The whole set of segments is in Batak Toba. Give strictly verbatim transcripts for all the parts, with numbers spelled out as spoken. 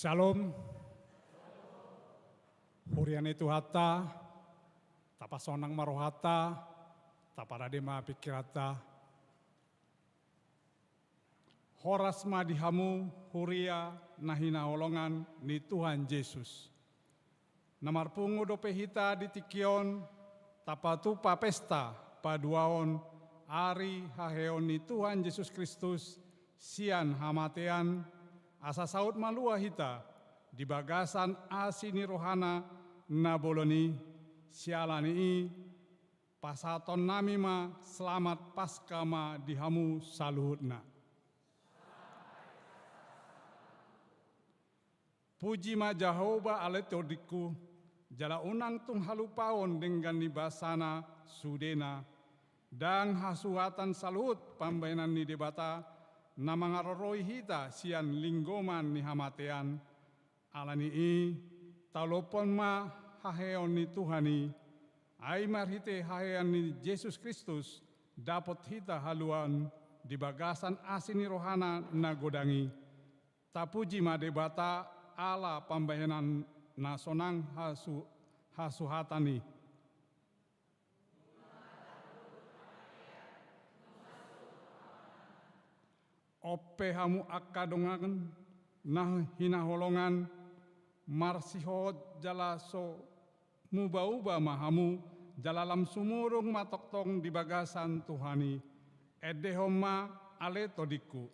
Syalom. Huria ni Tuhanta, tapasonang ma rohanta, taparade ma pingkiranta. Horas ma di hamu huria na hinaholongan ni Tuhan Jesus. Na marpungu dope hita di tingki on, tapatupa pesta paduahon ari haheheon ni Tuhan Jesus Kristus sian hamatean, asa saut malua hita di bagasan asi ni rohana na bolon i. Siala ni i, pasahatonnami ma selamat Paska ma di hamu saluhutna. Puji ma Jahowa ale tondingku, jala unang tung halupaon denggan ni basana sudena. Ndang hasuhatan saluhut pambahenan ni Debata na mangaroroi hita sian linggoman ni hamatean. Ala ni i, taolophon ma haheheon ni Tuhan i, ai marhite haheheon ni Jesus Kristus dapot hita haluaon di bagasan asi ni rohana na godang i. Tapuji ma Debata ala pambahenan na sonang hasu-, hasuhatan i. On pe hamu angka dongan na hinaholongan, marsihohot jala so muba-uba ma hamu, jala lam sumurung ma tongtong di bagasan Tuhan i. Endehon ma ale tondingku.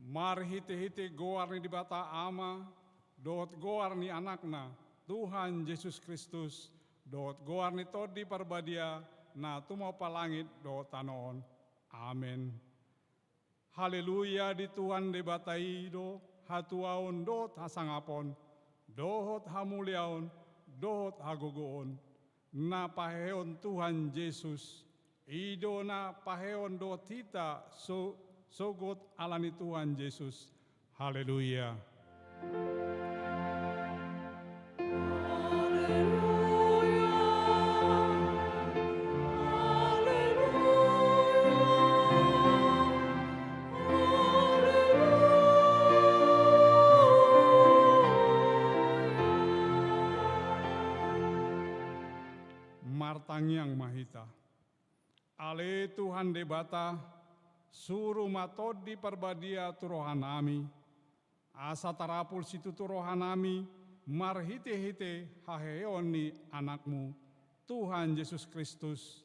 Marhite-hite goar ni Debata Ama, dohot goar ni Anakna, Tuhan Jesus Kristus, dohot goar ni Tondi Parbadia, na tumompa langit dohot tano on. Amen. Haleluya, di Tuhan Debata i do hatuaon dohot hasangapon, dohot hamuliaon, dohot hagogoon, na paheheon Tuhan Jesus, i do na paheheon dohot hita so-, sogot ala ni Tuhan Jesus. Haleluya. Martangiang ma hita. Ale Tuhan Debata, suru ma Tondi Parbadia tu rohanami, asa tarapul situtu rohanami marhitehite haheheon ni Anakmu, Tuhan Jesus Kristus,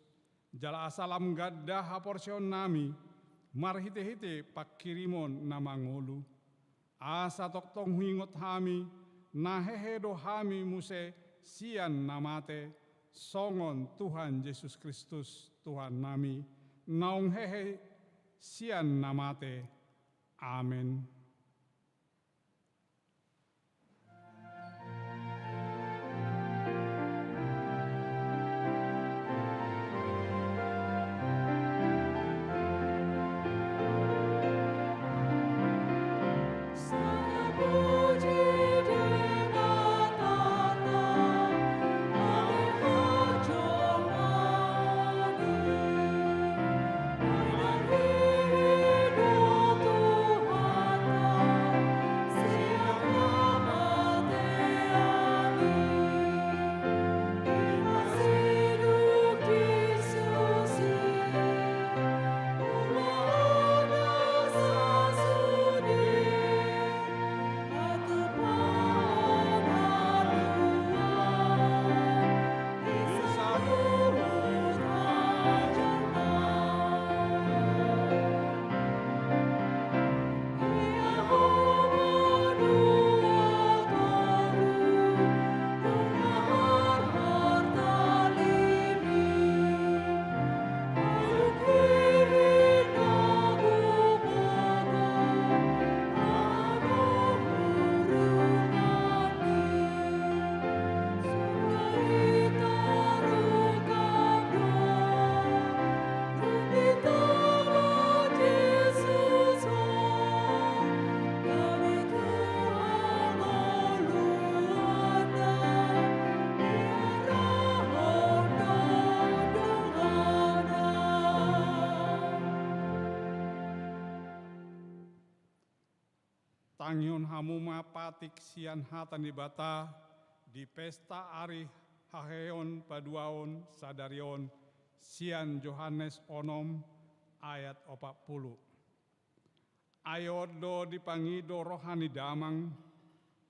jala asa lam ganda haporseaonnami marhitehite panghirimon na mangolu. Asa tongtong huingot hami, na hehe do hami muse sian na mate, songon Tuhan Jesus Kristus, Tuhannami, naung hehe sian na mate. Amen. Tangihon hamu ma patik sian hata ni Debata di pesta ari haheheon paduahon sadari on sian Johannes onom ayat opat pulu. Ai on do dipangido roha ni Damang,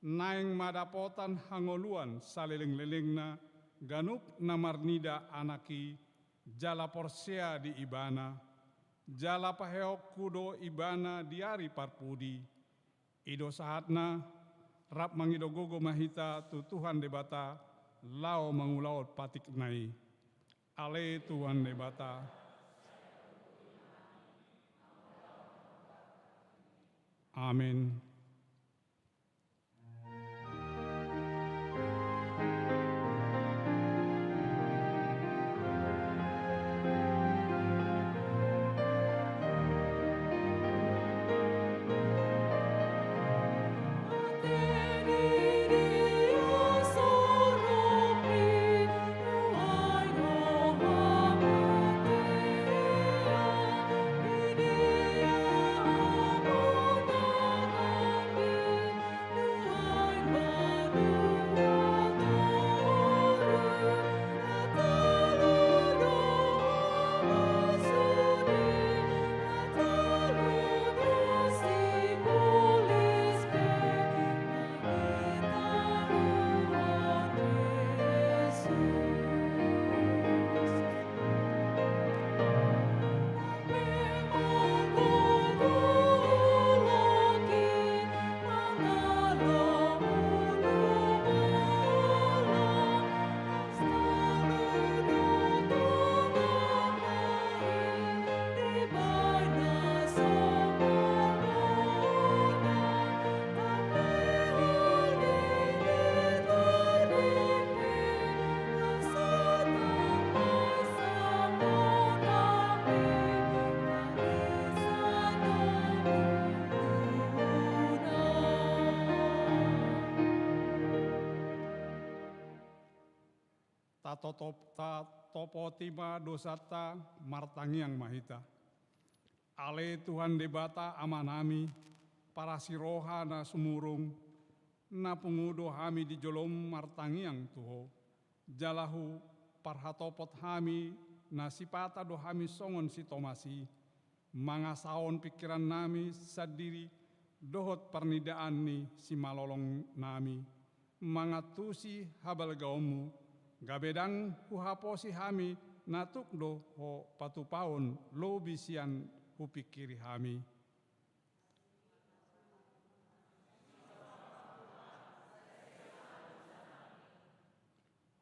naeng ma dapotan hangoluan salelenglelengna ganup na marnida Anak i, jala porsea di Ibana, jala paheheonku do Ibana di ari parpudi. I do sahatna, rap mangido gogo ma hita tu Tuhan Debata, laho mangulahon patikna i. Ale Tuhan Debata. Amen. Tatotop-, tatopoti ma dosanta, martangiang ma hita. Ale Tuhan Debata Amanami, parasi roha na sumurung, na pungu do hami di jolom martangiang tu Ho, jala hu-, Parhatopot hami, na sipata do hami songon si Tomas i, mangasahon pingkirannami sandiri dohot parnidaan ni simalolongnami, mangantusi habalgaonmu, gabe ndang huhaposi hami na tuk do Ho patupahon lobi sian hupingkiri hami.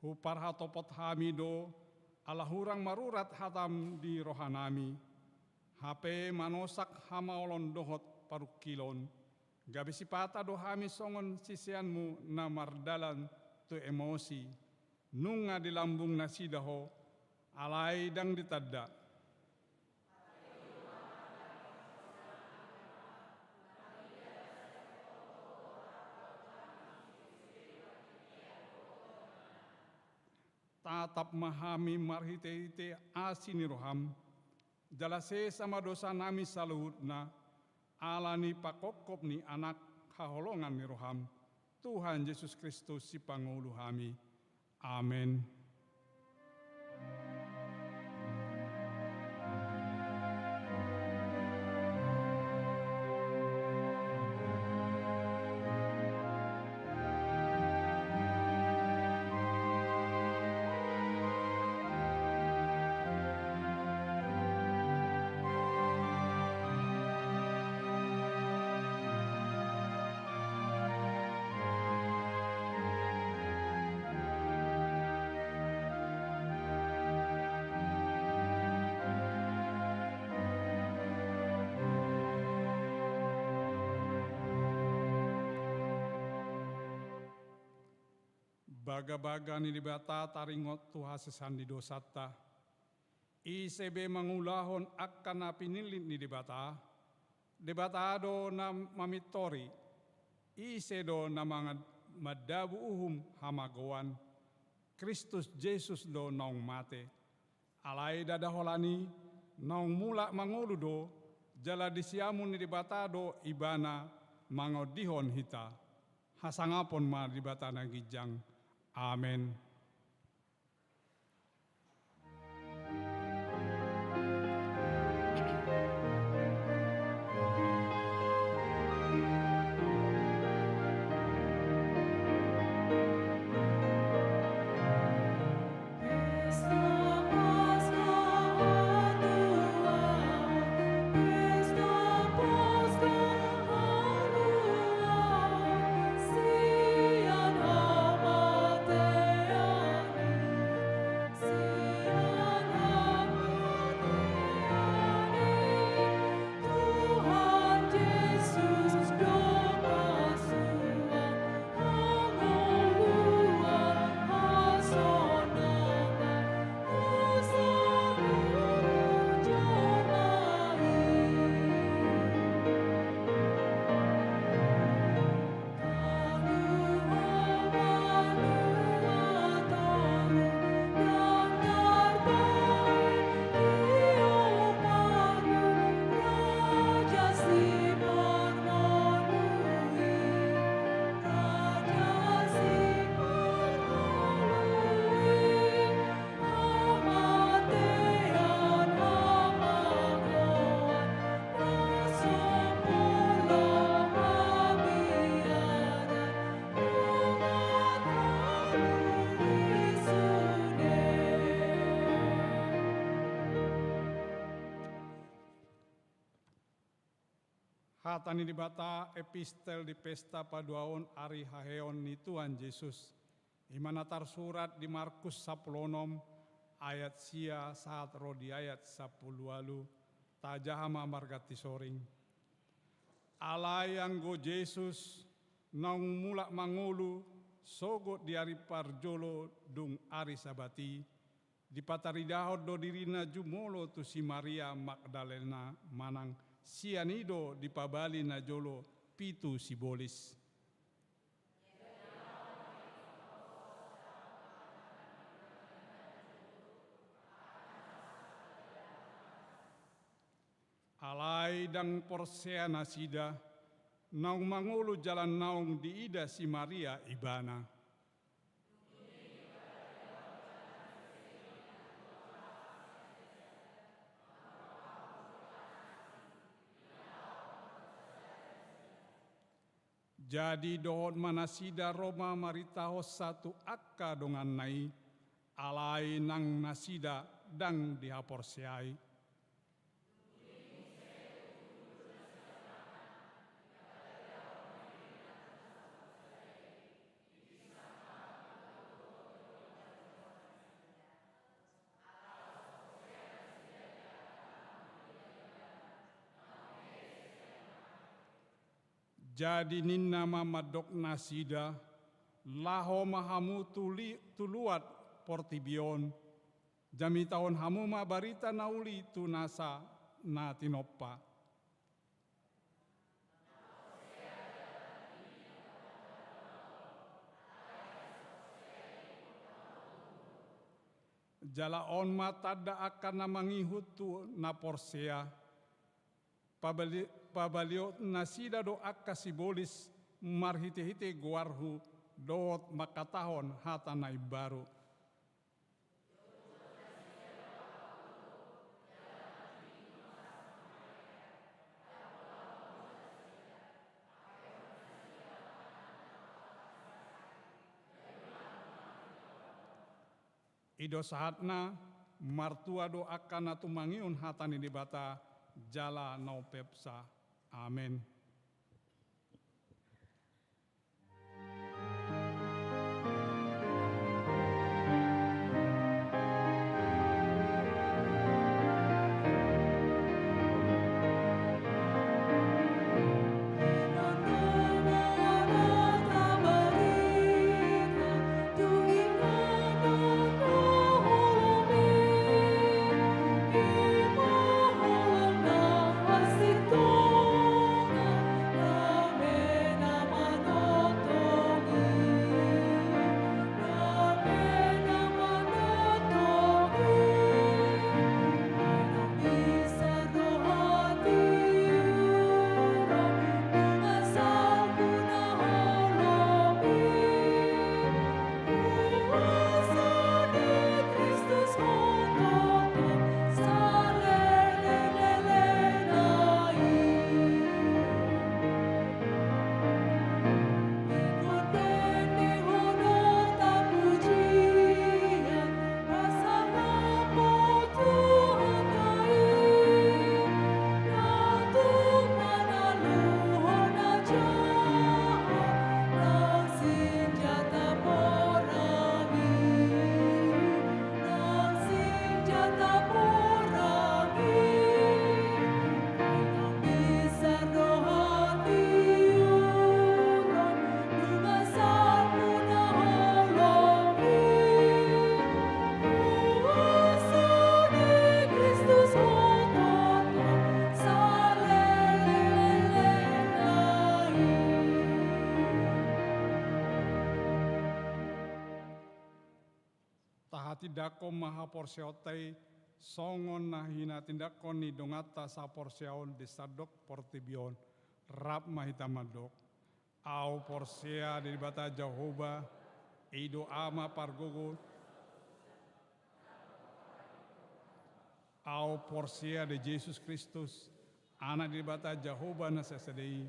Huparhatopot hami do, ala hurang marurat hatam di rohanami, hape manosak hamaolon dohot parungkilon, gabe sipata do hami songon siseanmu na mardalan tu Emaus i, nunga di lambung nasida Ho, alai ndang ditanda. Tatap ma hami marhitehite asi ni roham, jala sesa ma dosanami saluhutna, ala ni pangkophop ni Anak haholongan ni roham, Tuhan Jesus Kristus Sipangolu hami. Amen. Bagabaga ni Debata taringot tu hasesaan ni dosanta. Ise be mangulahon angka na pinillit ni Debata? Debata do na mamintori. Ise do na mangad-, mandabu uhum hamagoan? Kristus Jesus do naung mate. Alai ndada holan i, naung mulak mangolu do, jala di siamun ni Debata do Ibana mangondihon hita. Hasangapon ma Debata na ginjang. Amen. Hata ni Debata, epistel di pesta paduahon ari haheheon ni Tuhan Jesus. I ma na tarsurat di Markus sampulu onom ayat sia sahat ro di ayat sampulu ualu, tajaha ma marganti soring. Alai anggo Jesus naung mulak mangolu sogot di ari parjolo dung ari Sabat i, dipataridahon do dirina jumolo tu si Maria Magdalena manang sian i do dipabali najolo pitu sibolis. Alai ndang porsea nasida, naung mangolu jala naung diida si Maria ibana. Jadi dohot ma nasida ro mamaritahonsa tu angka donganna i, alai nang nasida ndang dihaporseai. Jadi ninna ma mandok nasida: Laho ma hamu tu li-, tu luat portibi on, jamitahon hamu ma barita na uli tu nasa na tinompa. Jala on ma tanda angka na mangihut tu na porsea: Pabali-, pabalihon nasida do angka sibolis marhitehite goarhu dohot mangkatahon hata na imbaru. I do sahatna, martua do angka na tumangihon hata ni Debata jala na umpeopsa. Amen. Tahatindangkon ma haporseaonta i, songon na hinatindangkon ni donganta saporseaon di sandok portibi on. Rap ma hita mandok: Ahu porsea di Debata Jahowa, i do Ama pargogo. Ahu porsea di Jesus Kristus, Anak ni Debata Jahowa na sasada i,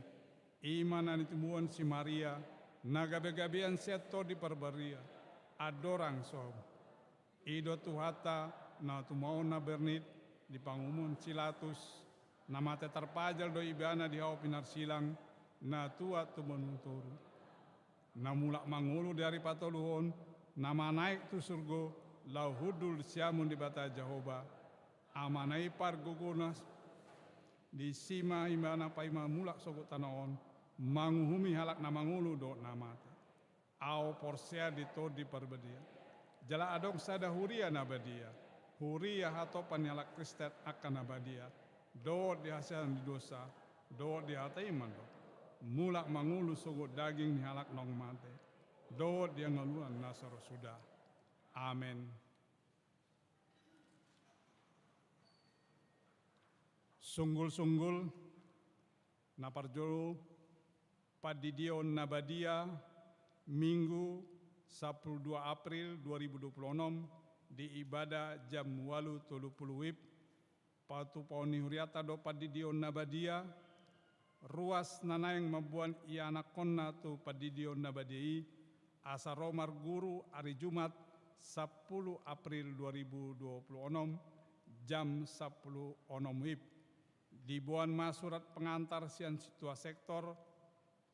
i ma na nitimuhon si Maria, na gabegabean sian Tondi Parbadia, andorang so hamu. I do Tuhanta, na tumao na bernit di pangumon si Pilatus, na mate tarpajal do ibana di hau pinarsilang, na tuat tu banua toru. Na mulak mangolu di ari patoluhon, na manaek tu surgo, laho hundul siamun Debata Jahowa, Amana i pargogona. Disi ma ibana paima mulak sogot tano on, manguhumi halak na mangolu dohot na mate. Ahu porsea di Tondi Parbadia. Jala adong sada huria na badia, huria hatopan ni halak Kristen angka na badia, dohot di hasesaan ni dosa, dohot di hata i mandok: Mulak mangolu sogot daging ni halak naung mate, dohot di hangoluan na so ro suda. Amen. Sunggul-sunggul, na parjolo, pandidion na badia, Minggu, sampulu dua April dua ribu dua puluh onom, di ibadah jam ualu tolu puluh WIB, patupaon ni huriata do pandidion na badia, Ruas na naeng mamboan ianakhonna tu pandidion na badia i, asa ro marguru ari Jumat, sampulu April dua ribu dua puluh onom, jam sampulu onom wib. Diboan ma surat pengantar sian sintua sektor,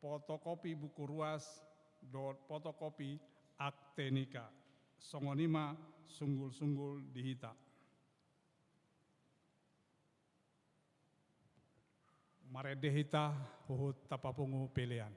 fotokopi buku ruas, dohot fotokopi akte nikah. Songon i ma sunggul-sunggul di hita. Marende hita, huhut tapapungu pelean.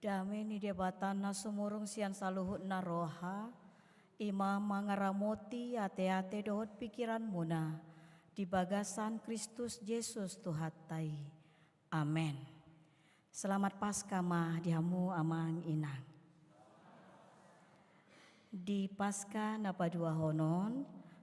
Dame ni Debata na sumurung sian saluhutna roha, i ma mangaramoti ateate dohot pikiranmuna di bagasan Kristus Jesus Tuhanta i. Amen. Selamat Paskah ma di hamu amang inang. Di Paskah na paduahon on,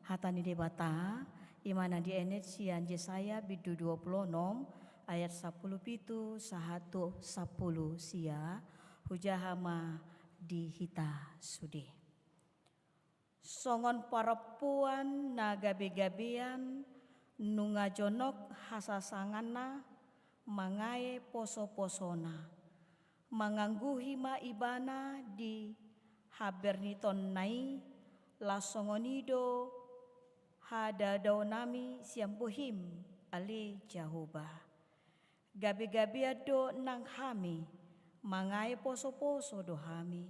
hata ni Debata, i ma na dienet sian Jesaya bindu dua pulu onom ayat sampulu pitu sahat tu sampulu sia, hujaha ma di hita sude. Songon parompuan na gabegabean nunga jonok hasasanganna mangae posoposona, mangangguhi ma ibana di habernitonna i, laos songon i do hadadaonnami sian bohim. Ale Jahowa, gabe-gabean do nang hami, mangae poso-poso do hami,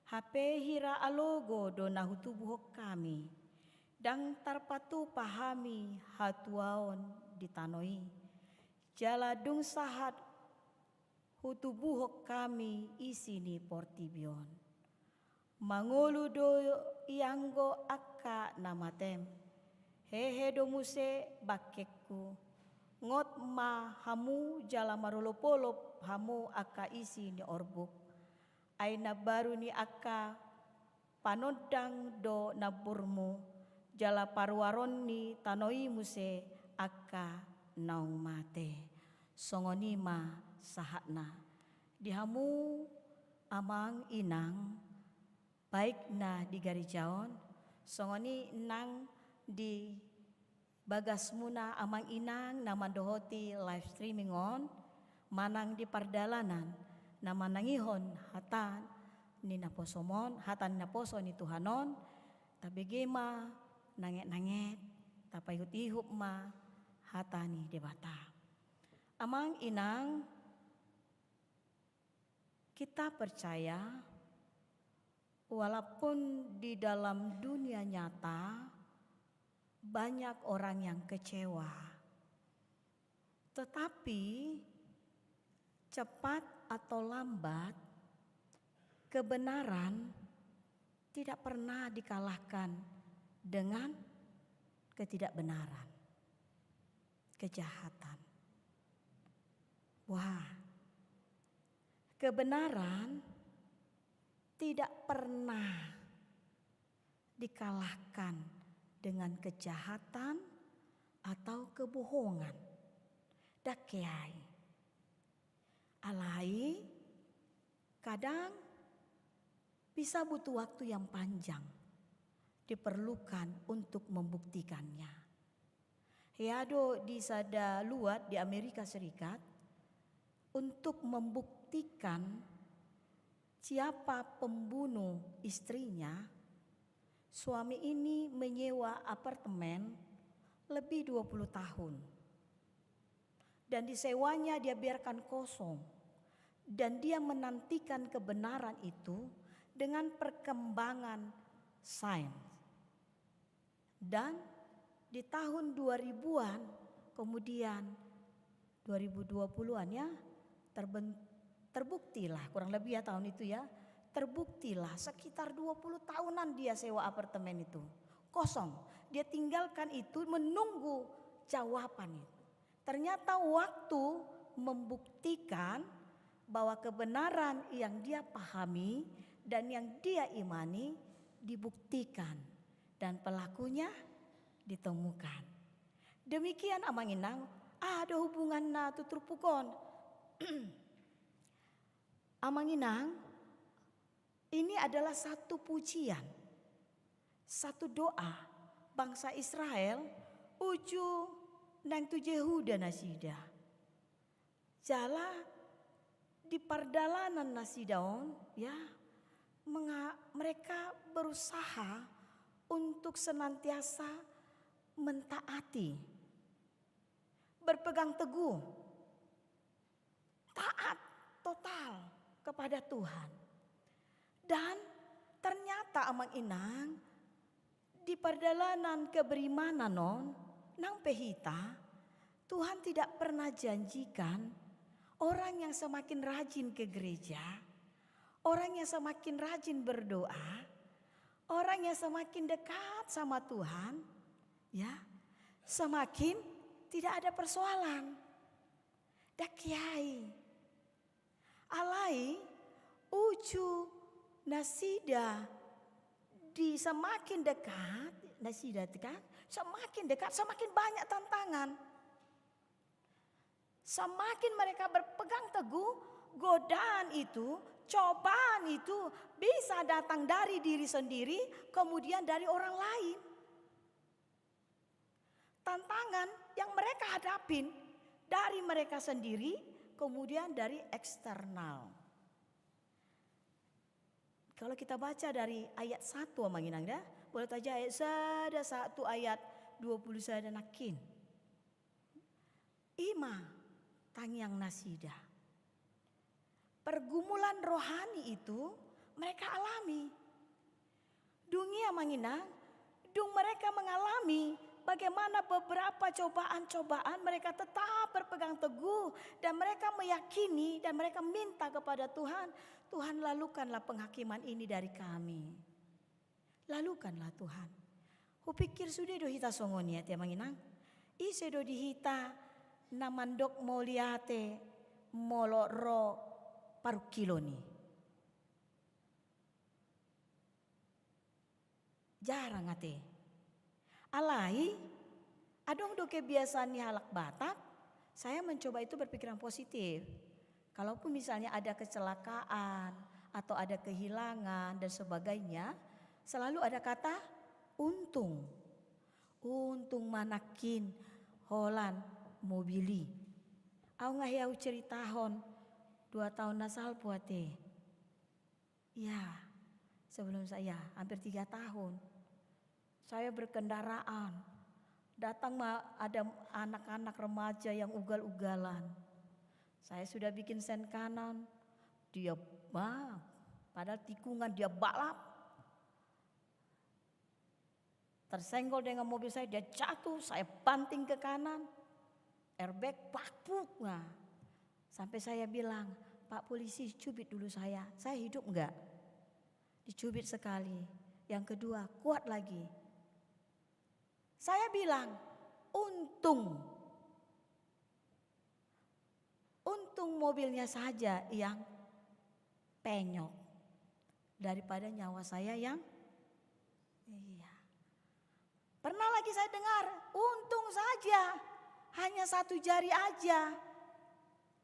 hape hira alogo do na hutubuhon hami. Ndang tarpatupa hami hatuaon di tano i, jala dung sahat hutubuhon hami isi ni portibi on. Mangolu do ianggo angka na matem. Hehe do muse bangkengku. Ngot ma hamu jala marolop-olop hamu angka isi ni orbuk. Ai na baru ni angka panondang do namburmu, jala paruaron ni tano i muse angka naung mate. Songon i ma sahatna. Di hamu amang inang, baik na di gareja on, songon i nang di bagasmuna amang inang na mandohoti live streaming on, manang di pardalanan na manangihon hata ni naposom on, hata ni naposo ni Tuhan on, tabege ma nanget-nanget, tapaihut-ihut ma hata ni Debata. Amang inang, kita percaya, walaupun di dalam dunia nyata banyak orang yang kecewa, tetapi cepat atau lambat, kebenaran tidak pernah dikalahkan dengan ketidakbenaran, kejahatan. Wah, kebenaran tidak pernah dikalahkan dengan kejahatan atau kebohongan. Dang keai. Alai, kadang bisa butuh waktu yang panjang diperlukan untuk membuktikannya. Hea do di sada luat di Amerika Serikat, untuk membuktikan siapa pembunuh istrinya, suami ini menyewa apartemen lebih dua puluh tahun. Dan disewanya dia biarkan kosong. Dan dia menantikan kebenaran itu dengan perkembangan sains. Dan di tahun dua ribuan, kemudian dua ribu dua puluhan ya, terben-, terbuktilah, kurang lebih ya tahun itu ya, terbuktilah sekitar dua puluh tahunan dia sewa apartemen itu. Kosong. Dia tinggalkan itu menunggu jawaban itu. Ternyata waktu membuktikan bahwa kebenaran yang dia pahami dan yang dia imani dibuktikan dan pelakunya ditemukan. Demikian amang inang, aha do hubunganna tu turpuk on? Amang inang, ini adalah satu pujian, satu doa bangsa Israel uju nang tu Jehuda nasida. Jala di pardalanan nasida on, ya, menga-, mereka berusaha untuk senantiasa mentaati, berpegang teguh, taat total kepada Tuhan. Dan ternyata amang inang, di pardalanan keberimanan on, nang pe hita, Tuhan tidak pernah janjikan orang yang semakin rajin ke gereja, orang yang semakin rajin berdoa, orang yang semakin dekat sama Tuhan, ya, semakin tidak ada persoalan. Dang keai. Alai uju nasida di semakin dekat, nasida kan, semakin dekat, semakin banyak tantangan. Semakin mereka berpegang teguh, godaan itu, cobaan itu bisa datang dari diri sendiri, kemudian dari orang lain. Tantangan yang mereka hadapin dari mereka sendiri, kemudian dari eksternal. Kalau kita baca dari ayat satu, amang inang, dah, boleh saja ayat sada sahat tu ayat dua puluh sada nangkin. I ma tangiang nasida. Pergumulan rohani itu mereka alami. Dung i, Amang Inang, dung mereka mengalami bagaimana beberapa cobaan-cobaan, mereka tetap berpegang teguh dan mereka meyakini dan mereka minta kepada Tuhan, "Tuhan, lalukanlah penghakiman ini dari kami." Lalukanlah, Tuhan. Hupikir sude do hita songon i, ate Amang Inang. Ise do di hita na mandok mauliate molo ro parungkilon i? Jarang, ate. Alai, adong do kebiasaan ni halak Batak, saya mencoba itu berpikiran positif. Kalaupun misalnya ada kecelakaan atau ada kehilangan dan sebagainya, selalu ada kata untung. Untung ma nangkin holan mobil i. Au nga hea huceritahon dua taon na salpu, ate. Ya, sebelum saya, hampir tiga tahun. Saya berkendaraan. Datang ma-, ada anak-anak remaja yang ugal-ugalan. Saya sudah bikin sen kanan. Dia, wah, padahal tikungan, dia balap. Tersenggol dengan mobil saya, dia jatuh, saya banting ke kanan. Airbag, plak, pluk, nah. Sampai saya bilang, "Pak polisi, cubit dulu saya. Saya hidup nggak?" Dicubit sekali. Yang kedua, kuat lagi. Saya bilang, "Untung. Untung mobilnya saja yang penyok daripada nyawa saya yang," iya. Pernah lagi saya dengar, "Untung saja hanya satu jari aja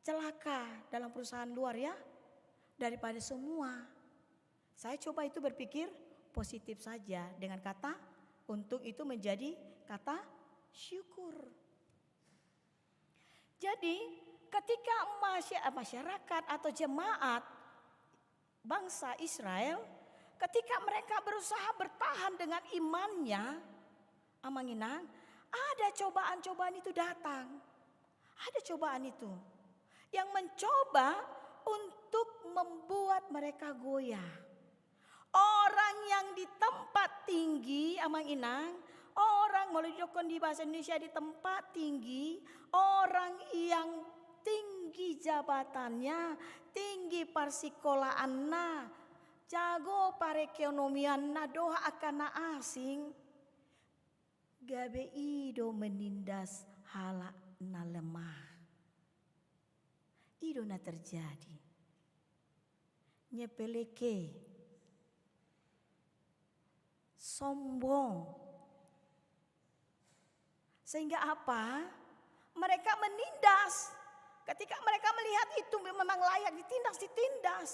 celaka dalam perusahaan luar ya, daripada semua." Saya coba itu berpikir positif saja dengan kata untung itu menjadi kata syukur. Jadi, ketika masya-, masyarakat atau jemaat bangsa Israel, ketika mereka berusaha bertahan dengan imannya, Amang Inang, ada cobaan-cobaan itu datang. Ada cobaan itu yang mencoba untuk membuat mereka goyah. Orang yang di tempat tinggi, Amang Inang, orang, molo didokkon di bahasa Indonesia, di tempat tinggi, orang yang tinggi jabatannya, tinggi parsikolaanna, jago parekonomianna, dohot angka na asing, gabe i do menindas halak na lemah. I do na terjadi. Nyepeleke. Sombong. Sehingga apa? Mereka menindas. Ketika mereka melihat itu memang layak ditindas, ditindas.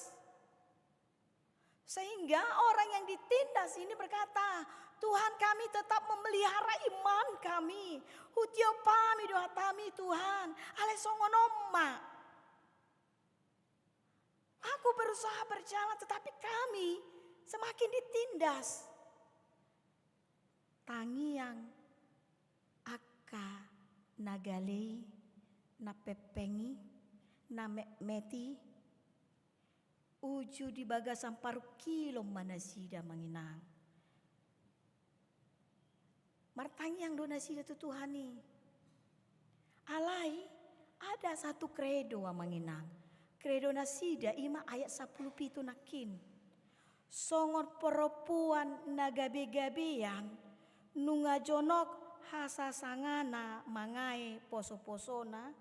Sehingga orang yang ditindas ini berkata, "Tuhan, kami tetap memelihara iman kami. Hutiop hami do hataMi, Tuhan. Alai songon on ma. Aku berusaha berjalan, tetapi kami semakin ditindas." Tangiang angka na gale i, na pengpeng i, na metmet i, uju di bagasan parungkilon ma nasida, Amang Inang. Martangiang do nasida tu Tuhan i. Alai, ada satu kredo, Amang Inang. Kredo nasida i ma ayat sampulu pitu nangkin. Songon parompuan na gabegabean, nunga jonok hasasangana mangae posoposona,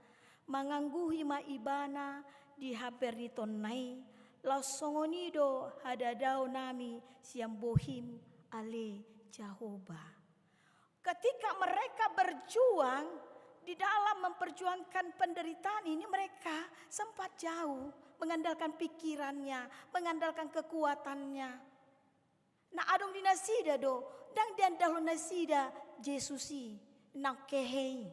mangangguhi ma ibana di hamper ni tonna i, laos songon i do hadadaonnami sian bohim, ale Jahowa. Ketika mereka berjuang di dalam memperjuangkan penderitaan ini, mereka sempat jauh mengandalkan pikirannya, mengandalkan kekuatannya. Na adong di nasida do, ndang diandalhon nasida Jesus i, naung kehe i.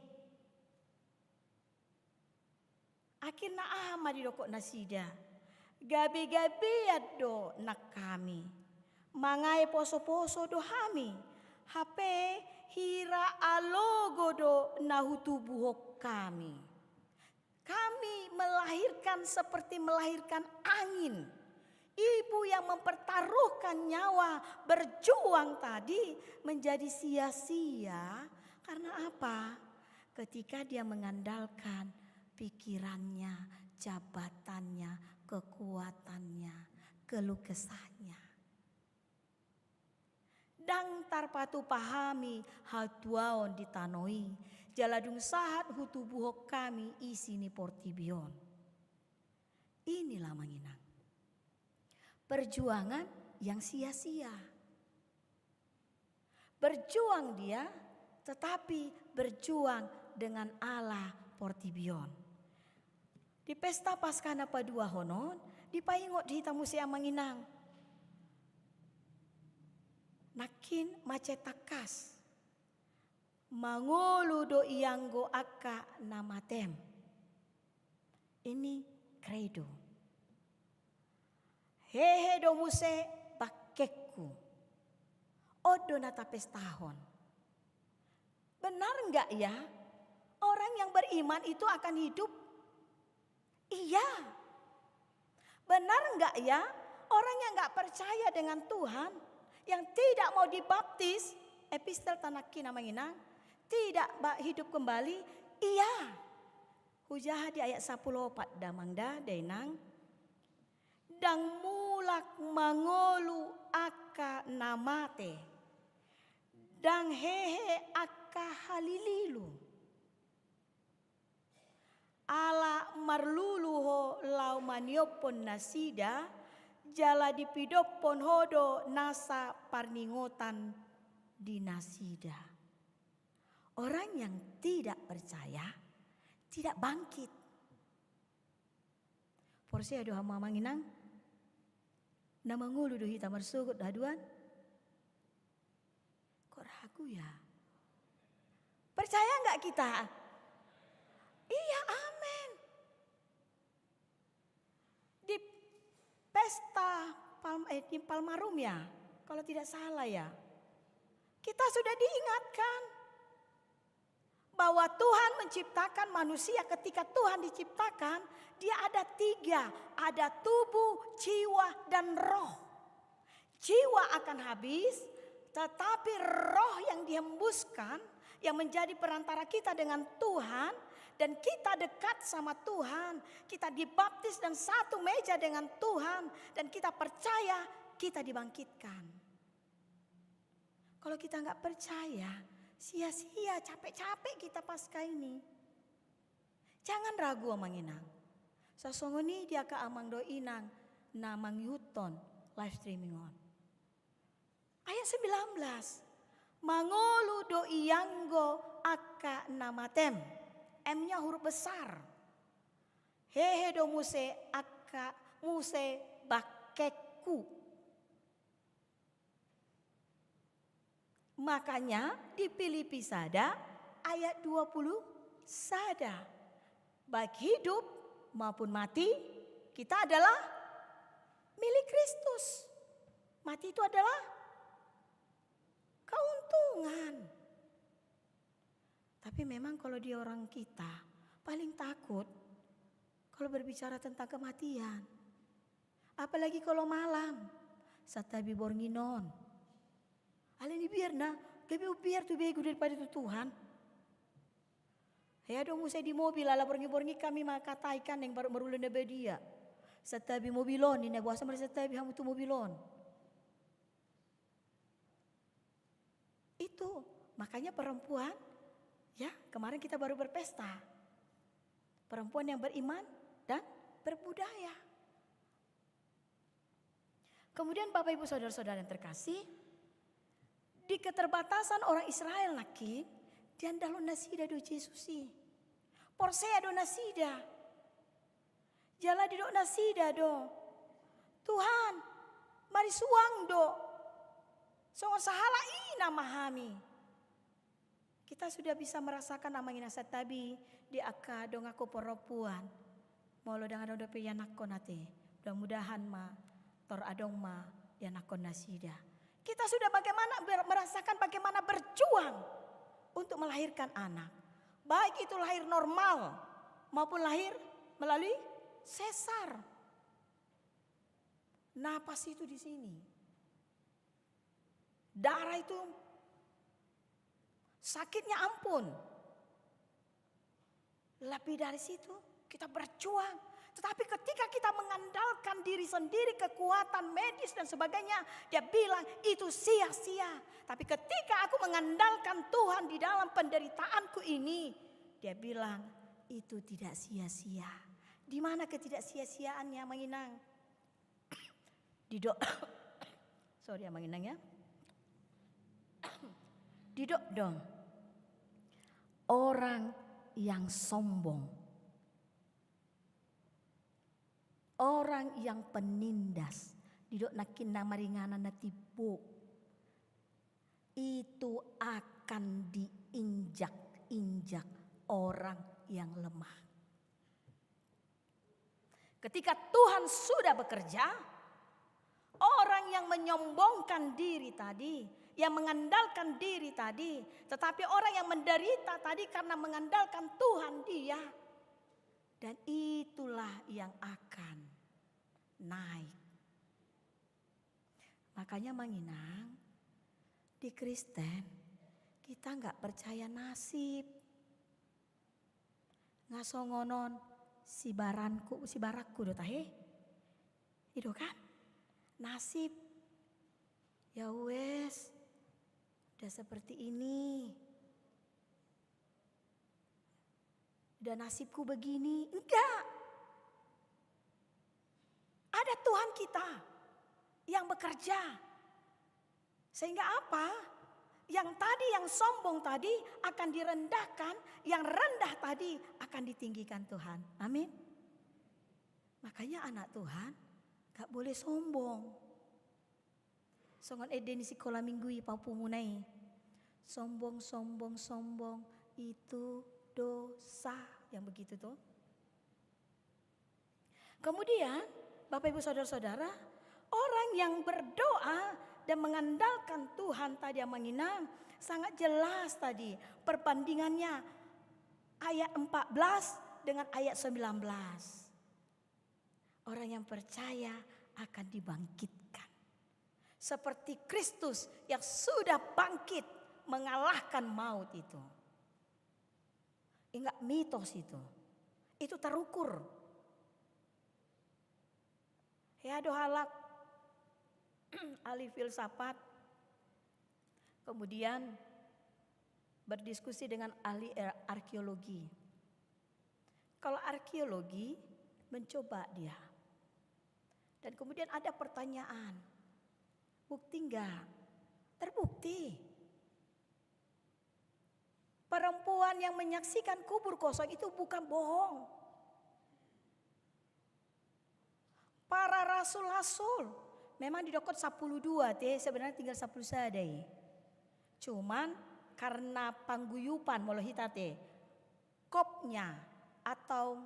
Akhirna aha ma didok nasida? Gabegabean do nang hami. Mangae posoposo do hami. Hape hira alogo do na hutubuhon hami. melahirkan seperti melahirkan angin. Ibu yang mempertaruhkan nyawa berjuang tadi menjadi sia-sia. Karena apa? Ketika dia mengandalkan pikirannya, jabatannya, kekuatannya, keluh kesahnya. Ndang tarpatupa hami hatuaon di tano i, jala dung sahat hutubuhon hami isi ni portibi on. Inilah, Amang Inang, perjuangan yang sia-sia. Berjuang dia, tetapi berjuang dengan ala portibi on. Di pesta Paskah na paduahon on, dipaingot hita muse, Amang Inang. Nangkin mansai tangkas. Mangolu do ianggo angka na matem. Ini credo. Hehe do muse bangkengku. On do na tapestahon. Benar nggak ya? Orang yang beriman itu akan hidup? Iya. Benar nggak ya? Orang yang nggak percaya dengan Tuhan, yang tidak mau dibaptis, epistel ta nangkin, Amang Inang, tidak ba-, hidup kembali, iya. Hujaha di ayat sampulu opat, Damang da, Dainang. Ndang mulak mangolu angka na mate. Ndang hehe angka halililu. Ala marlulu ho laho maniophon nasida, jala dipidophon ho do nasa parningotan di nasida. Orang yang tidak percaya tidak bangkit. Porsea do hamu, Amang Inang? Na mangolu do hita marsogot haduan? Kok ragu ya? Percaya nggak kita? Iya, amin. Di pesta Palm-, eh, di Palmarum ya, kalau tidak salah ya. Kita sudah diingatkan bahwa Tuhan menciptakan manusia, ketika Tuhan diciptakan, dia ada tiga, ada tubuh, jiwa, dan roh. Jiwa akan habis, tetapi roh yang dihembuskan, yang menjadi perantara kita dengan Tuhan, dan kita dekat sama Tuhan, kita dibaptis dan satu meja dengan Tuhan, dan kita percaya kita dibangkitkan. Kalau kita nggak percaya, sia-sia, capek-capek kita Paskah ini. Jangan ragu, Amang Inang. Sasongon i di angka amang dohot inang na mangihuthon live streaming on. Ayat sembilan belas. Mangolu do ianggo angka na matem. M-nya huruf besar. Hehe do muse angka, muse bangkengku. Makanya di Filipi sada ayat dua puluh sada, baik hidup maupun mati, kita adalah milik Kristus. Mati itu adalah keuntungan. Tapi memang kalau di orang kita, paling takut kalau berbicara tentang kematian. Apalagi kalau malam, santabi borngin on. Alani biar na, gabe umbiar tu begu daripada tu Tuhan. Hea do muse di mobil, ala borngin-borngin hami mangkatai kan naeng bar-, marula na badia. Santabi mobil on, ninna, boasa marsantabi hamu tu mobil on. Itu, makanya perempuan, ya, kemarin kita baru berpesta. Perempuan yang beriman dan berbudaya. Kemudian Bapak Ibu Saudara-saudara yang terkasih, di keterbatasan orang Israel nangkin, diandalhon nasida do Jesus i. Porsea do nasida. Jala didok nasida do, Tuhan, marisuang do. Songon sahalak ina ma hami. Kita sudah bisa merasakan, Amang Inang, santabi di angka donganhon perempuan. Molo ndang adong dope ianakhon ate, mudah-mudahan ma tor adong ma ianakhon nasida. Kita sudah bagaimana ber-, merasakan bagaimana berjuang untuk melahirkan anak. Baik itu lahir normal maupun lahir melalui sesar. Napas itu di sini. Darah itu sakitnya ampun. Lebih dari situ, kita berjuang. Tetapi ketika kita mengandalkan diri sendiri, kekuatan medis dan sebagainya, dia bilang, "Itu sia-sia." Tapi ketika aku mengandalkan Tuhan di dalam penderitaanku ini, dia bilang, "Itu tidak sia-sia." Di mana ketidaksia-siaannya, Amang Inang? Didok, sorry, Amang Inang, ya. Didok do orang yang sombong, orang yang penindas, didok nangkin na maringanan na timbo, itu akan diinjak-injak orang yang lemah. Ketika Tuhan sudah bekerja, orang yang menyombongkan diri tadi, yang mengandalkan diri tadi, tetapi orang yang menderita tadi karena mengandalkan Tuhan dia. Dan itulah yang akan naik. Makanya, Amang Inang, di Kristen, kita nggak percaya nasib. Nga songon on, sibaranku, sibaranku do tahe. I do kan? Nasib. Ya wes, udah seperti ini. Udah nasibku begini. Enggak. Ada Tuhan kita yang bekerja. Sehingga apa? Yang tadi, yang sombong tadi akan direndahkan, yang rendah tadi akan ditinggikan Tuhan. Amin. Makanya anak Tuhan gak boleh sombong. Songon ende ni sikola minggu i paupumuna i. Sombong, sombong, sombong, itu dosa. Yang begitu tuh. Kemudian, Bapak, Ibu, Saudara-saudara, orang yang berdoa dan mengandalkan Tuhan tadi, Amang Inang, sangat jelas tadi perbandingannya ayat empat belas dengan ayat sembilan belas. Orang yang percaya akan dibangkitkan. Seperti Kristus yang sudah bangkit mengalahkan maut itu. Ingat mitos itu. Itu terukur. Ya, do halak ahli filsafat, kemudian berdiskusi dengan ahli ar-, arkeologi. Kalau arkeologi mencoba dia. Dan kemudian ada pertanyaan, bukti enggak? Terbukti. Perempuan yang menyaksikan kubur kosong itu bukan bohong. Para rasul-rasul, memang didok sampulu dua te, sebenarnya tinggal sampulu sada i. Cuman karena pangguyupan molo hita te, kopnya atau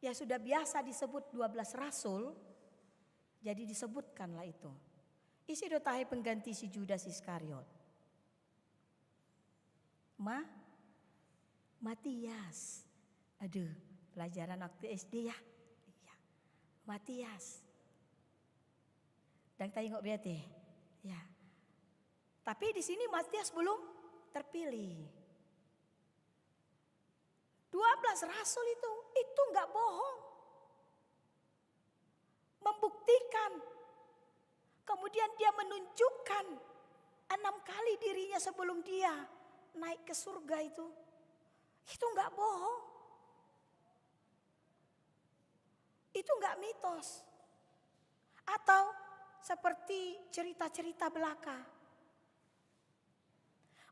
ya sudah biasa disebut dua belas rasul, jadi disebutkanlah itu. Ise do tahe pengganti si Judas Iskariot? Ma-, Matias. Aduh, pelajaran waktu S D ya. Iya. Matias. Dang taingot berarti. Ya. Tapi di sini Matias belum terpilih. Dua belas rasul itu, itu nggak bohong. Membuktikan. Kemudian dia menunjukkan enam kali dirinya sebelum dia naik ke surga itu. Itu nggak bohong. Itu nggak mitos. Atau seperti cerita-cerita belaka.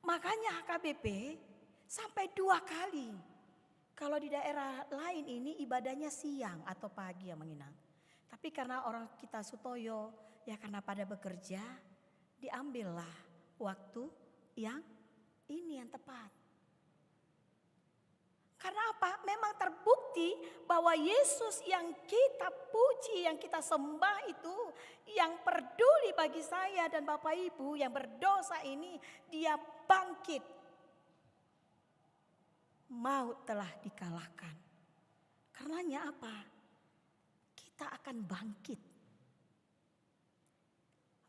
Makanya H K B P sampai dua kali. Kalau di daerah lain ini ibadahnya siang atau pagi, Amang Inang. Tapi karena orang kita Sutoyo, ya karena pada bekerja, diambillah waktu yang ini yang tepat. Karena apa? Memang terbukti bahwa Yesus yang kita puji, yang kita sembah itu, yang peduli bagi saya dan Bapak Ibu yang berdosa ini, dia bangkit. Maut telah dikalahkan. Karenanya apa? Kita akan bangkit.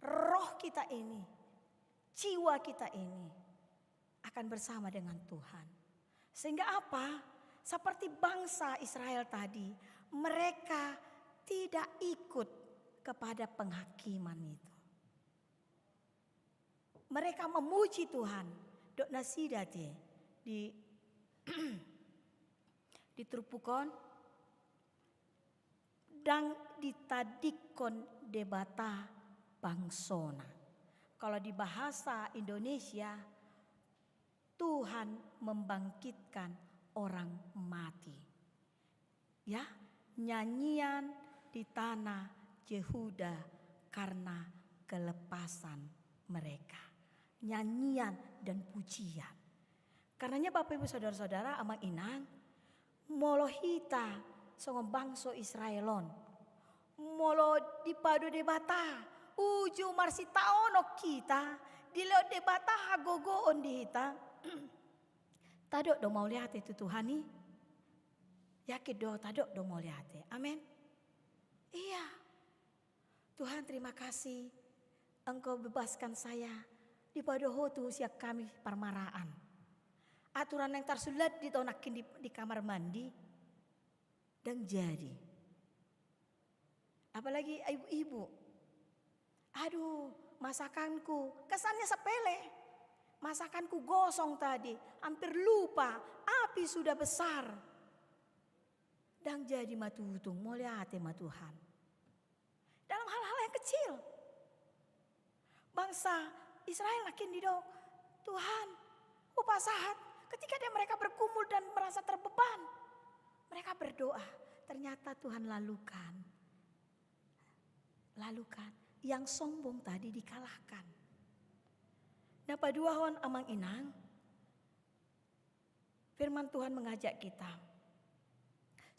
Roh kita ini, jiwa kita ini akan bersama dengan Tuhan. Sehingga apa? Seperti bangsa Israel tadi, mereka tidak ikut kepada penghakiman itu. Mereka memuji Tuhan. Dok nasida te di, di turpuk on, ndang ditadingkon Debata bangsona. Kalau di bahasa Indonesia, Tuhan membangkitkan orang mati. Ya, nyanyian di tanah Yehuda karena kelepasan mereka. Nyanyian dan pujian. Karenanya Bapak Ibu Saudara-saudara, Amang Inang, molo hita songon bangso Israel on, molo dipado Debata uju marsitaonon hita, dilehon Debata hagogoon di hita, tadok do mauliate tu Tuhan i? Yakin do tadok do mauliate? Amen. Iya. Tuhan, terima kasih, Engkau bebaskan saya, dipado Ho tu sian hami parmaraan. Aturan na tarsulat di tonangkin di, di kamar mandi, ndang jadi. Apalagi ibu-ibu. Aduh, masakanku, kesannya sepele. Masakanku gosong tadi, hampir lupa, api sudah besar. Ndang jadi ma tutung, mauliate ma Tuhan. Dalam hal-hal yang kecil. Bangsa Israel nangkin didok, Tuhan, hupasahat. Ketika dia, mereka bergumul dan merasa terbeban, mereka berdoa. Ternyata Tuhan lalukan. Lalukan. Yang sombong tadi dikalahkan. Na paduahon, Amang Inang, firman Tuhan mengajak kita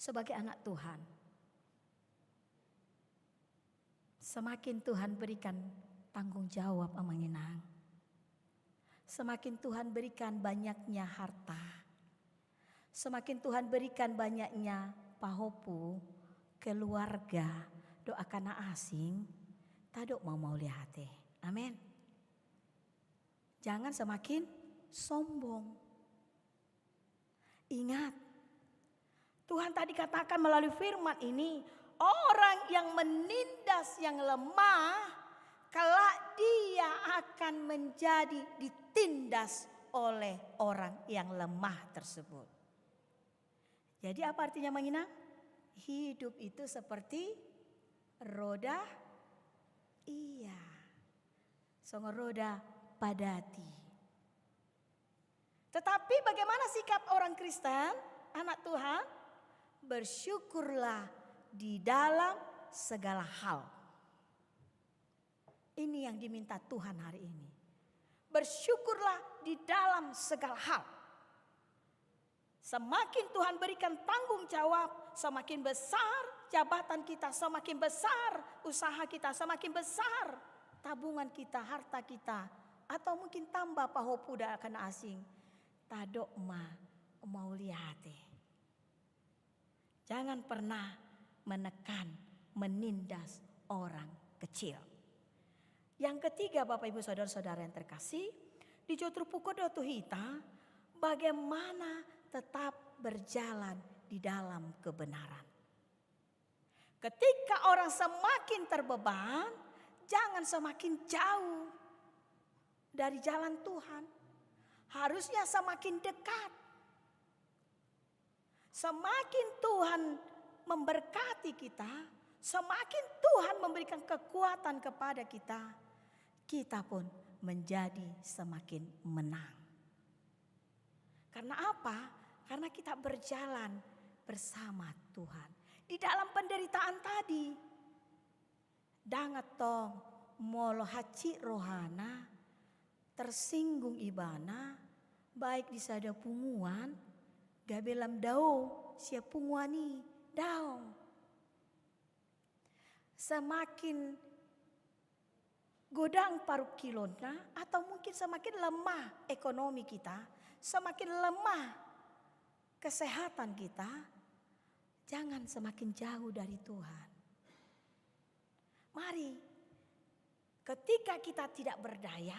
sebagai anak Tuhan. Semakin Tuhan berikan tanggung jawab, Amang Inang, semakin Tuhan berikan banyaknya harta, semakin Tuhan berikan banyaknya pahompu, keluarga, dohot angka na asing, tadok ma mauliate. Amen. Jangan semakin sombong. Ingat, Tuhan tadi katakan melalui firman ini, orang yang menindas yang lemah, kelak dia akan menjadi ditindas oleh orang yang lemah tersebut. Jadi apa artinya, Amang Inang? Hidup itu seperti roda, iya, songon roda padati. Tetapi bagaimana sikap orang Kristen, anak Tuhan? Bersyukurlah di dalam segala hal. Ini yang diminta Tuhan hari ini. Bersyukurlah di dalam segala hal. Semakin Tuhan berikan tanggung jawab, semakin besar jabatan kita, semakin besar usaha kita, semakin besar tabungan kita, harta kita, atau mungkin tambah pahompu dohot angka na asing. Tadok ma mauliate. Jangan pernah menekan, menindas orang kecil. Yang ketiga, Bapak Ibu Saudara-saudara yang terkasih, dijou turpuk on do tu hita bagaimana tetap berjalan di dalam kebenaran. Ketika orang semakin terbeban, jangan semakin jauh dari jalan Tuhan. Harusnya semakin dekat. Semakin Tuhan memberkati kita, semakin Tuhan memberikan kekuatan kepada kita, kita pun menjadi semakin menang. Karena apa? Karena kita berjalan bersama Tuhan. Di dalam penderitaan tadi, ndang antong molo hansit rohana, tersinggung ibana, baik di sada punguan, gabe lam dao sian punguan i, daong. Semakin godang parungkilonna, atau mungkin semakin lemah ekonomi kita, semakin lemah kesehatan kita, Jangan semakin jauh dari Tuhan. Mari, ketika kita tidak berdaya,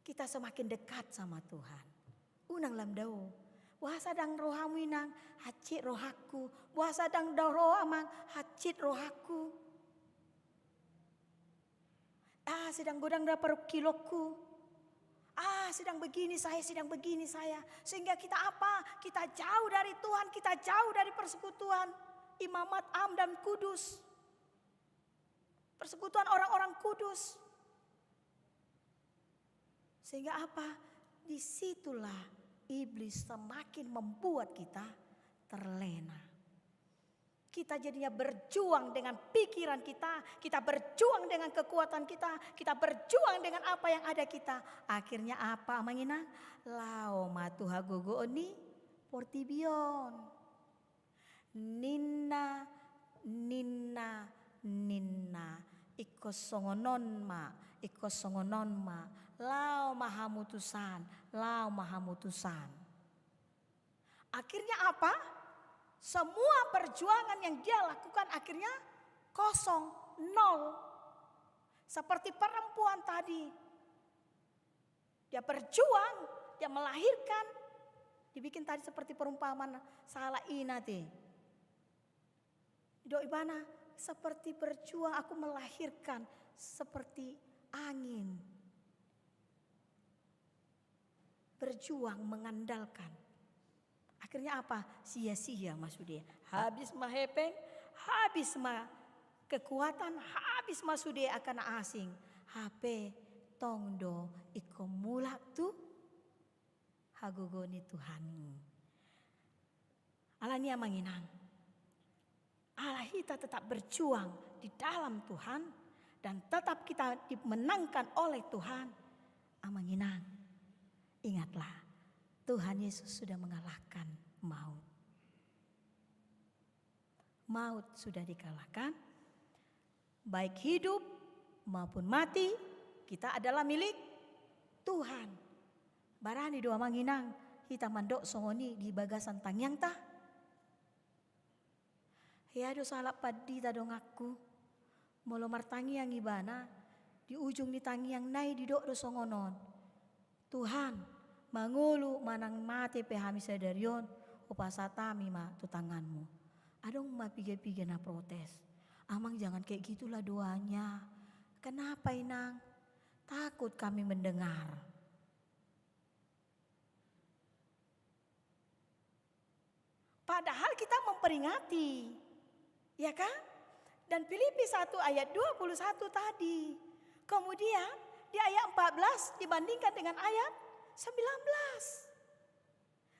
kita semakin dekat sama Tuhan. Unang lam dao. Boasa ndang ro hamu, Inang? Hansit rohangku. Boasa ndang dao ro, Amang? Hansit rohangku. Ah, sedang godang da parungkilonku. Ah, sedang begini saya, sedang begini saya. Sehingga kita apa? Kita jauh dari Tuhan, kita jauh dari persekutuan imamat, am, dan kudus. Persekutuan orang-orang kudus. Sehingga apa? Disitulah iblis semakin membuat kita terlena. Kita jadinya berjuang dengan pikiran kita, kita berjuang dengan kekuatan kita, kita berjuang dengan apa yang ada kita. Akhirnya apa, Amang Inang? Laho ma tu hagogoon ni portibi on. Ninna, ninna, ninna. Ingkon songon on ma, ingkon songon on ma. Laho ma hamutusan, laho ma hamutusan. Akhirnya apa? Semua perjuangan yang dia lakukan akhirnya kosong, nol. Seperti perempuan tadi. Dia berjuang, dia melahirkan. Dibikin tadi seperti perumpamaan sahala ina te. Didok ibana, seperti berjuang, aku melahirkan seperti angin. Berjuang mengandalkan. Akhirnya apa? Sia-sia ma sude. Habis ma hepeng, habis ma kekuatan, habis ma sude angka na asing. Hape tong do ingkon mulak tu hagogoon ni Tuhan. Alani i, Amang Inang, ala hita tetap berjuang di dalam Tuhan dan tetap kita dimenangkan oleh Tuhan, Amang Inang, ingatlah, Tuhan Yesus sudah mengalahkan maut. Maut sudah dikalahkan. Baik hidup maupun mati, kita adalah milik Tuhan. Barani do, Amang Inang, hita mandok songon i di bagasan tangiangta? Hea do sahalak pandita, donganku. Molo martangiang ibana, di ujung ni tangiangna i didok do songon on: Tuhan, mangolu manang mate pe hami sadari on, hupasahat hami ma tu tanganmu. Adong ma piga-piga na protes: Amang, jangan kayak gitulah doanya. Kenapa, Inang? Takut kami mendengar. Padahal kita memperingati, ya kan? Dan Filipi satu ayat dua puluh satu tadi. Kemudian di ayat empat belas dibandingkan dengan ayat sembilan belas.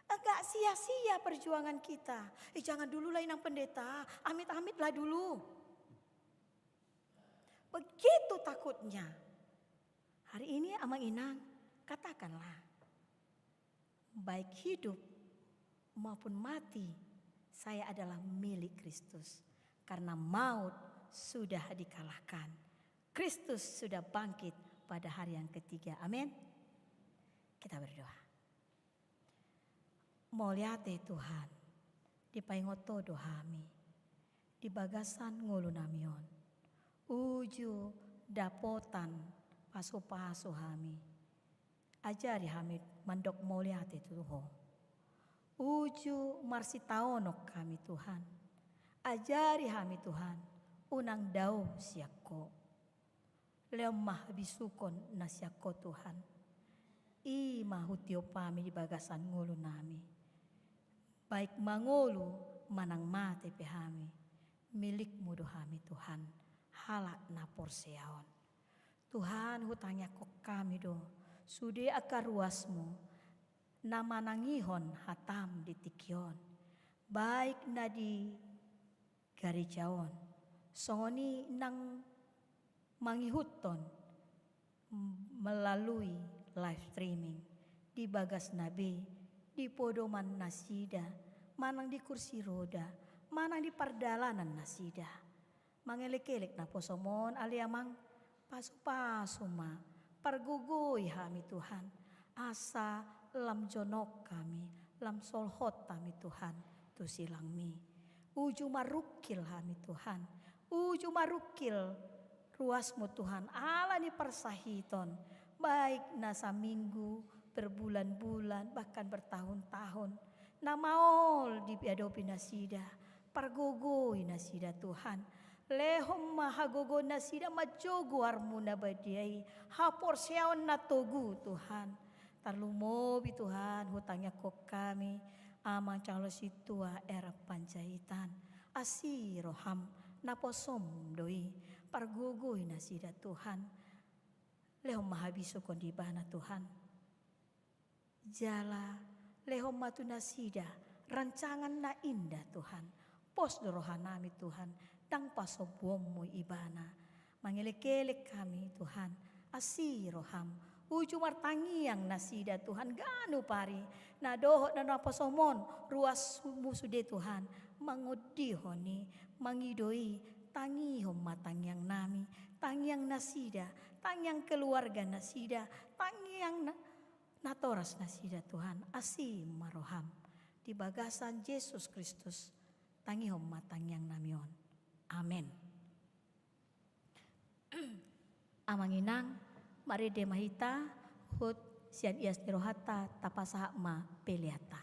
Enggak sia-sia perjuangan kita. Eh, jangan dulu lah, Inang Pendeta, amit-amit lah dulu. Begitu takutnya. Hari ini, Amang Inang, katakanlah, baik hidup maupun mati, saya adalah milik Kristus. Karena maut sudah dikalahkan. Kristus sudah bangkit pada hari yang ketiga. Amin. Kita berdoa. Mauliate Tuhan, dipaingot Ho do hami di bagasan ngolunami on. Uju dapotan pasupasu hami. Ajari hami mandok mauliate tu Ho. Uju marsitaonon hami, Tuhan. Ajari hami, Tuhan, unang dao sian Ho. Lehon ma habisuhon na sian Ho, Tuhan. I ma hutiop hami di bagasan ngolunami. Baik mangolu manang mate pe hami, milik-Mu do hami, Tuhan, halak na porsea on. Tuhan, hutangiangkon hami do sude angka ruas-Mu na manangihon hata-M di tingki on, baik na di gareja on, songon i nang mangihuthon melalui live streaming di bagasna be, di podoman nasida, manang di kursi roda, manang di pardalanan nasida. Mangelek-elek naposo-M on, ale Amang, pasu-pasu ma, pargogoi hami, Tuhan, asa lam jonok hami, lam solhot hami, Tuhan, tu silang-Mi. Uju marungkil hami Tuhan, uju marungkil ruasmu Tuhan, ala ni parsahiton, baik na saminggu, berbulan-bulan, bahkan bertahun-tahun, na maol diadopi nasida, pargogoi nasida Tuhan. Lehon ma hagogoon nasida manjou goarmu na badia i, haporseaon na togu Tuhan. Tarlumobi Tuhan, hutangiangkon hami, Amang Calo Sintua R. Panjaitan, asi roham, naposom do i, pargogoi nasida Tuhan. Lehon ma habisuhon di ibana Tuhan. Jala lehon ma tu nasida rancangan na indah Tuhan. Pos do rohanami Tuhan, ndang pasombuonmu ibana. Mangelek-elek hami Tuhan, asi roham. Uju martangiang nasida Tuhan ganup ari, na dohot na naposomon ruasmu sude Tuhan. Mangondihon i, mangido i, tangihon ma tangiangnami, tangiang nasida, tangiang keluarga nasida, tangiang na natoras nasida Tuhan, asi ma roham. Di bagasan Jesus Kristus, tangihon ma tangiangnami on. Amen. Amang inang, marende ma hita, huhut sian ias ni rohanta, tapasahat ma peleanta.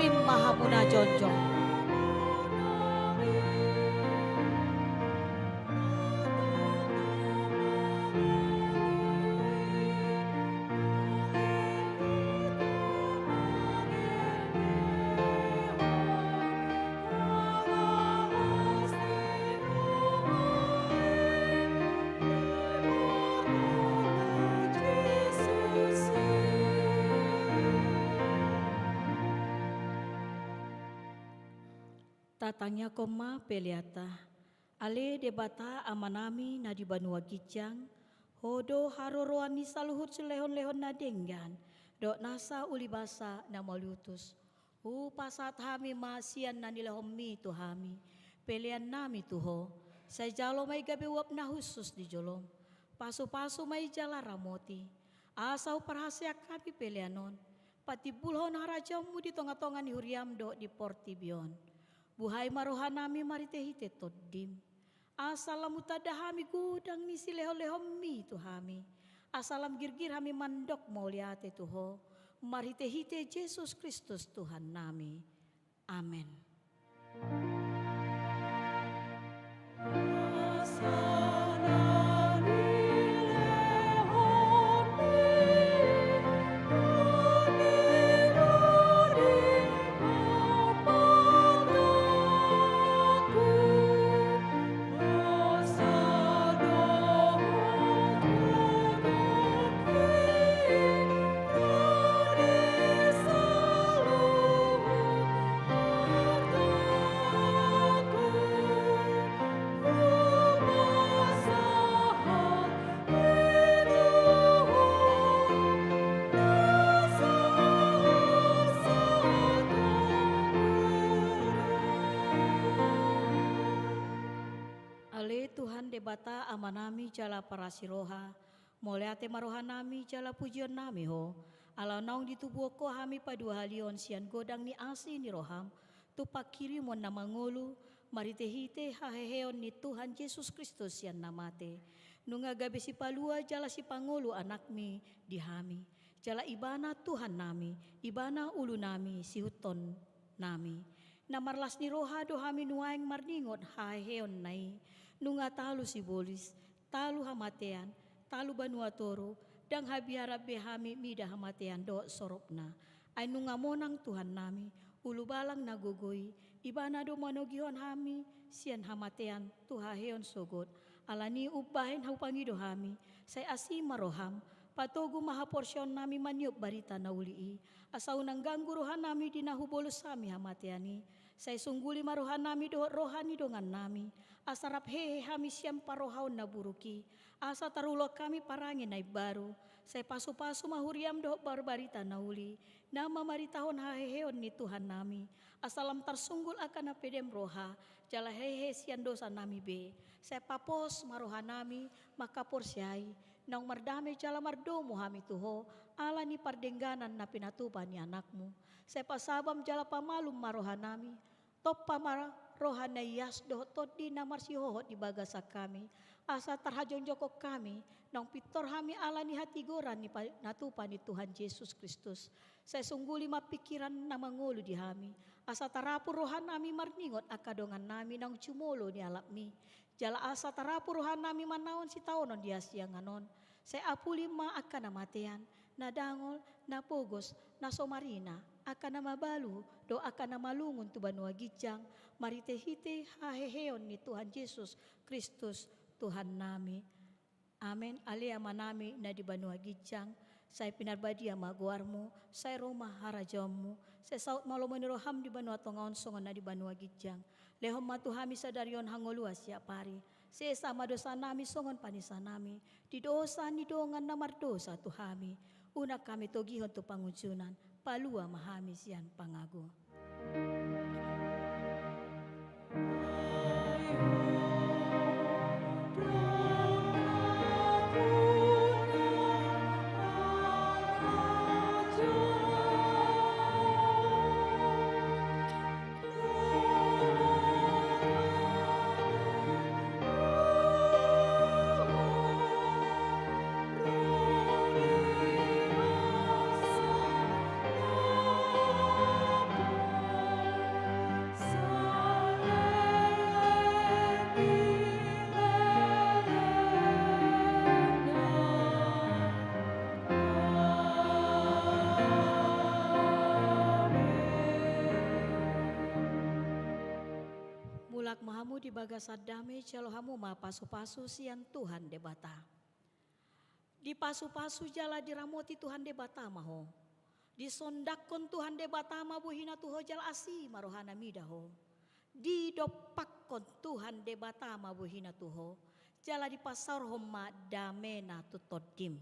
Rim ma hamu na jongjong. Tatangiangkon ma peleanta. Ale Debata Amanami na di banua ginjang, Ho do haroroan ni saluhut silehonlehon na denggan dohot nasa ulibasa na mauliutus. Hupasahat hami ma sian na nilehonmi tu hami peleannami tu Ho. Sai jalo ma i gabe uap na hushus di jolom. Pasupasu ma i jala ramoti, asa huparhaseang hami pelean on patimbulhon harajaonmu di tongatonga ni huriam dohot di portibi on. Buhai ma rohanami marhitehite Tondim, asa lam hutanda hami godang ni silehonlehonmi tu hami, asa lam girgir hami mandok mauliate tu Ho, marhitehite Jesus Kristus Tuhannami. Amen. Ale Tuhan Debata Amanami jala parasi roha, mauliate ma rohanami jala pujionnami Ho, ala naung ditubuhon Ho hami paduahalihon sian godang ni asi ni roham, tu panghirimon na mangolu, marhitehite haheheon ni Tuhan Jesus Kristus sian na mate. Nunga gabe sipalua jala sipangolu Anakmi di hami. Jala Ibana Tuhannami, Ibana ulunami, sihuthonnami. Na marlas ni roha do hami nuaeng marningot haheheonna i. Nunga talu sibolis, talu hamatean, talu banua toru, ndang habiaran be hami mida hamatean dohot soropna. Ai nunga monang Tuhannami, ulubalang na gogo i, Ibana do manogihon hami sian hamatean tu haheheon sogot. Alani i umbahen hupangido hami, sai asi ma roham, patogu ma haporseaonnami maniop barita na uli i, asa unang ganggu rohanami di na hubolus hami hamatean i. Sai sungguli ma rohanami dohot roha ni dongannami, asa rap hehe hami sian parrohaon na buruk i, asa tarulak hami parange na imbaru. Sai pasupasu ma huriam dohot parbarita na uli, na mamaritahon haheheon ni Tuhannami, asa lam tarsunggul angka na pedem roha, jala hehe sian dosanami be. Sai papos ma rohanami mangkaporseai, naung mardame jala mardomu hami tu Ho, ala ni pardengganan na pinatupa ni Anakmu. Sai pasabam jala pamalum ma rohanami, tompa ma roha na ias dohot tondi na marsihohot di bagasan hami, asa tarhajongjongkon hami, naung pintor hami ala ni hatigoran ni pa-, na tupa ni Tuhan Jesus Kristus. Sai sungguli ma pingkiran na mangolu di hami, asa tarapul rohanami marningot angka dongannami naung jumolo ni alapmi. Jala asa tarapul rohanami manaon sitaonon di hasiangan on. Sai apuli ma angka na matean, na dangol, na pogos, na so marina, angka na mabalu, dohot angka na malungun tu banua ginjang, marhitehite haheheon ni Tuhan Jesus Kristus Tuhannami. Amen. Ale Amanami na di banua ginjang, sai pinarbadia ma goarmu, sai ro ma harajaonmu, sai saut ma lomo ni roham di banua tonga on songon na di banua ginjang. Lehon ma tu hami sadari on hangoluan siapari. Sesa ma dosanami songon panesanami di dosa ni dongan na mardosa tu hami. Unang hami togihon tu pangunjunan, palua ma hami sian pangago. Mulak ma hamu di bagasan dame, jalo hamu ma pasupasu sian Tuhan Debata. Dipasupasu jala diramoti Tuhan Debata ma ho. Disondangkon Tuhan Debata ma bohina tu ho jala asi ma rohana mida ho. Didompakkon Tuhan Debata ma bohina tu ho, jala dipasaorhon ma damena tu tondim.